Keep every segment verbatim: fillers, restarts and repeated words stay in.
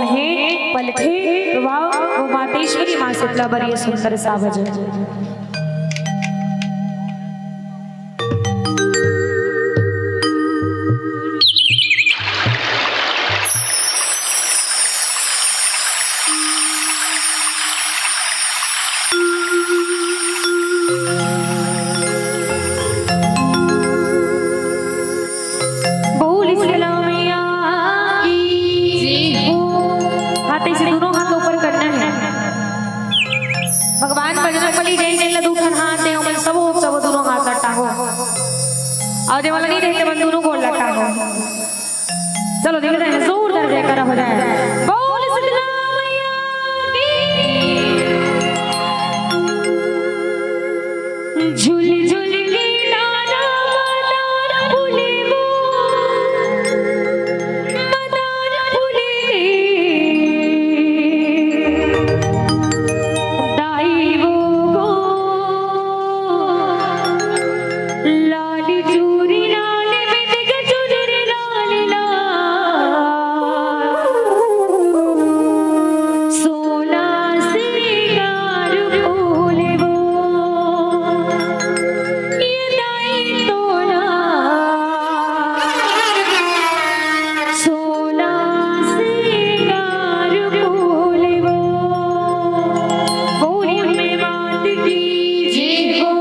हे पलथे वा वो मातेश्वरी माँ शीतला बर ये सुंदर सा भजन। बोल शीतला मैया की। हाथ ऐसे दोनों हाथ ऊपर करना है। भगवान बजरंग बली जय जय ला दू ठन हाथ दे, ओमन सबो, सबो दोनों हाथ ला टांगो। अउ जे वाला नहीं रहते, मन दोनों गोड़ ला टांगो। चलो, धीरे धीरे जोरदार जयकारा हो जाए। बोल शीतला मैया की। झुल झुल के डारा मदार फूले वो, मदार फूले दाई वो गो। लाल चूरी लाल बिंदी के चुनर लाल लाल। सोना सिंगार फूल वो, ये दाई तोला। सोना सिंगार फूल वो, बोल अम्बे मात की जय हो।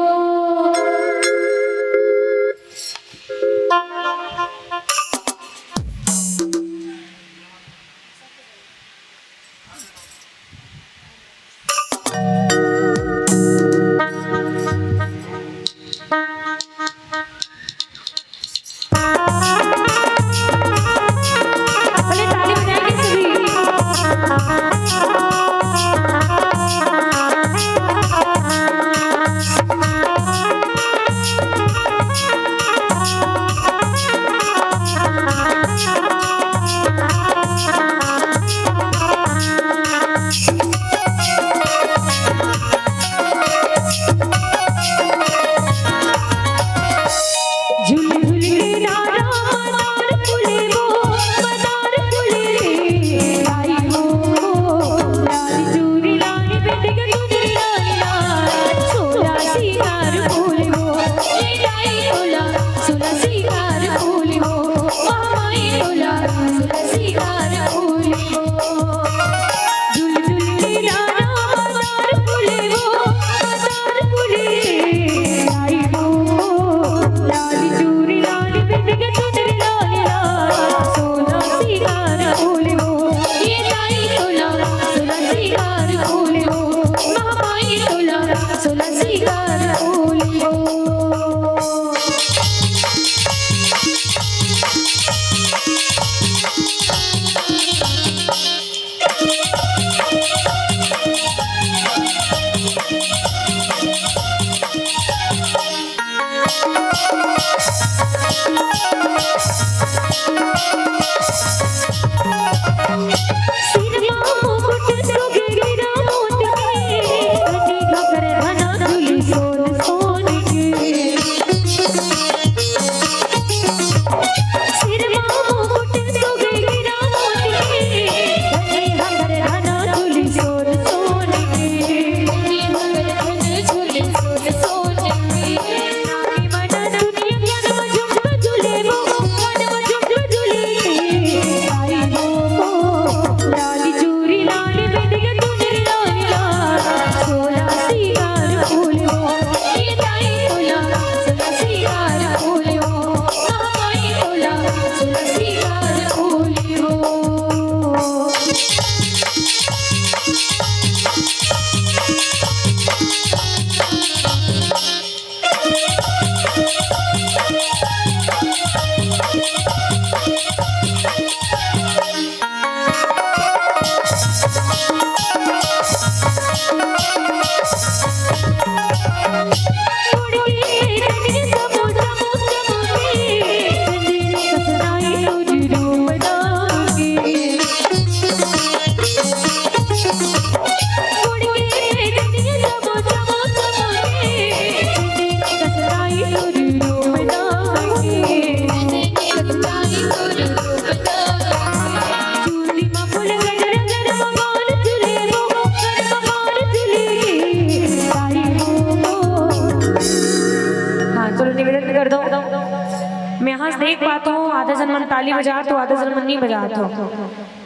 एक बात हो, आधा झन मन ताली बजात हो, आधा झन मन नहीं बजात हो।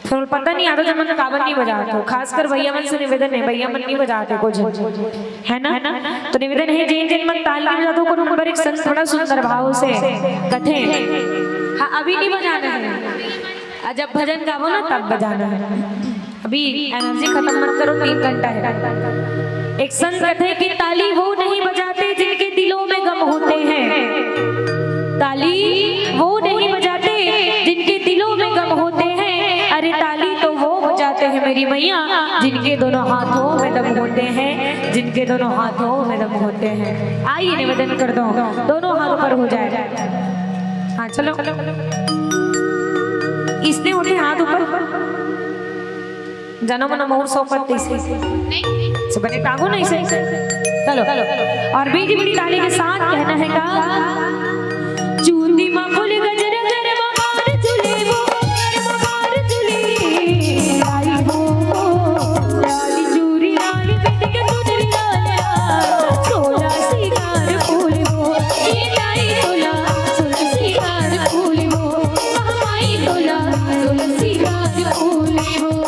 फिर पता नहीं आधा झन मन काबर नहीं बजात हो। खासकर भैया मन से निवेदन है, भैया मन नहीं बजात हे कुछ, है ना? तो निवेदन है, जेन जेन मन ताली बजात हो, कोनो मन बर एक संग बड़ा सुंदर भाव से कथे। हाँ, अभी नहीं बजाना है, आ, जब भजन गावो ना, तब बजाना है। अभी एनर्जी खत्म मत करो, तीन घंटा है। एक संत कथे कि ताली वो नहीं बजाते जिनके दिलों में गम होते हैं, ताली वो नहीं बजाते जिनके दिलों में गम होते हैं। अरे, ताली तो वो बजाते हैं मेरी मैया, जिनके दोनों हाथों में दम होते हैं, जिनके दोनों हाथों में दम होते हैं। आइए, निवेदन कर दो, दोनों हाथ ऊपर हो जाए। हाँ, चलो, इसने उठे हाथ ऊपर। जनो मनो मोर सौंपत तैसे। से बने टांगो नहीं से। चलो। और बीच बड़ी ताली के साथ कहना है का, चूंदी मा फूल गजर गरमा हार झूले वो, गरमा हार झूले। आई हो, लाली चूड़ी लाल बिंदी के चुनरी लाल लाल, सोला सिंगार फूल वो, ये लाई तोला सोला सिंगार फूल वो, माई तोला सोला सिंगार फूल वो।